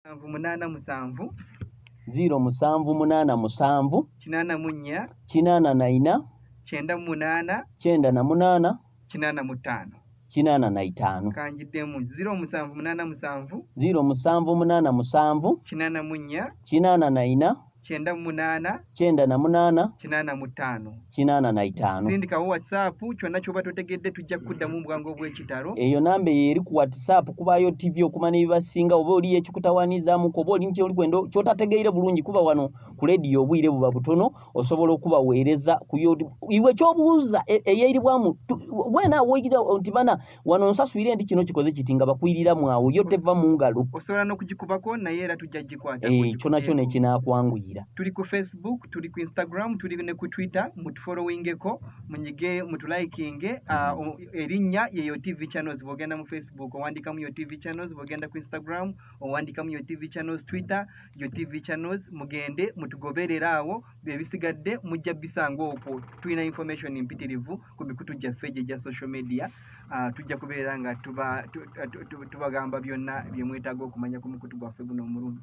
787. 0787. 84. 84. 98. 98. 85. 85. Kanjiddemu, 0787. 0787. 84. 84. 98. 98. 85. 85. Sindikawo WhatsApp kyonna kyoba totegedde, tujja kukuddamu mu bwangu obw'ekitalo. Eyo namba eyo eri ku WhatsApp, kubayo TV okumanya ebibasinga, oba oliyo ekikutawanizaamuku, oba oli kyoli kwenda kyotategeire bulungi, kuba wano ku lediyo obwire buba butono, osobola okubaweereza kuyo iwe kyobuuza eyeiribwamu wena woigira nti bana wano nsaswire nti kino kikoze kiti, nga bakwiriramu awo yo teva mu ngalo. Osobola n'okugikubako, naye era tujja gikwata. Kyona kyona ekinakwanguyira. Tuli ku Facebook, tuli ku Instagram, tuli ne ku Twitter. Mutufollowingeko, munyige, mutulikinge. Erinnya yeyo TV Channels. Bwogenda mu Facebook owandikamu Yo TV Channels, bwogenda ku Instagram owandikamu Yo TV Channels, Twitter Yo TV Channels. Mugende mutugoberere awo, ebisigadde mujja bisanga okwo. Tulina information mpitirivu ku mikutu gyaffe egyo egya social media. Tujja kubeera nga tubagamba byonna bye mwetaaga okumanya ku mukutu gwaffe guno omulungi.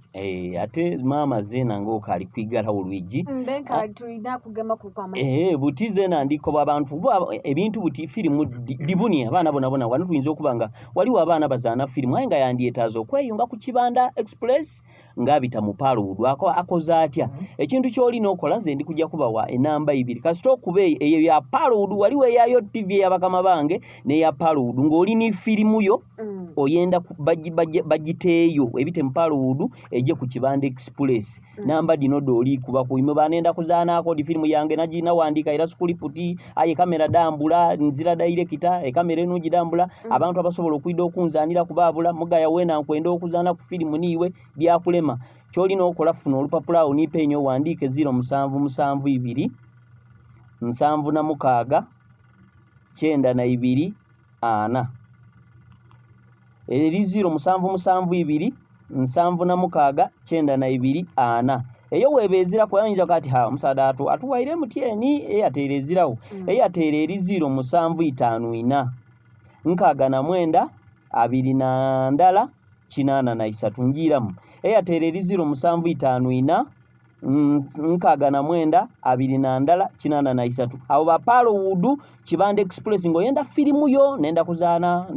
Ate maama zeena ng'okaali kwigalawo lwigi. Mbenka tulina kugema ku kwama. Buti zeena ndikoba abantu kuba ebintu buti firimu dibuni abaana bona bona wano tuyinza okuba nga waliwo abaana bazaana firimu, aye nga yandyetaaza okweyunga ku Kibanda Express ng'abita mu Pearlwood. Akoze atya? Ekintu ky'olina okola, nze ndi kujja kubawa enamba ibiri, kasita okuba eyo ya Pearlwood. Waliwo eyayo TV ey'abakama bange n'eya Pearlwood, ng'oli ni firimu yo oyenda bagiteeyo ebite mu Pearlwood ejje ku Kibanda Express. Namba dino doli kuba ku imwe banenda kuzaanaako di firimu yange naginawandiika era script, aye kamera dambula, nzira director, ekamera eno gidambula. Abantu abasobola okwidda okunzaanira kubaabula mugaya weena nkwenda okuzaana ku firimu niiwe byakulema. Kyolina okola, funa olupapula awo nipeenya, owandiike 0772 76 92 4, eri 0772 76 92 4. Eyo weeba eziraku ayinza kati ha omusaadha atuwaire MTN, Airtel ezirawo. Airtel eri 0754 69 21 83. Njiiramu, Airtel eri 0754 69 21 83. Abo ba Pearlwood, Kibanda Express, ng'oyenda firimu yo, nenda kuzaana,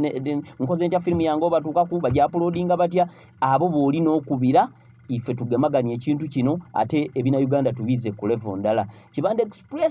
nkoze ntya firimu yange, obatuukaku bagyapulodinga batya, abo b'olina okubira ife tugemaganya ekintu kino, ate ebina Uganda tubize ku level ndala. Kibanda Express.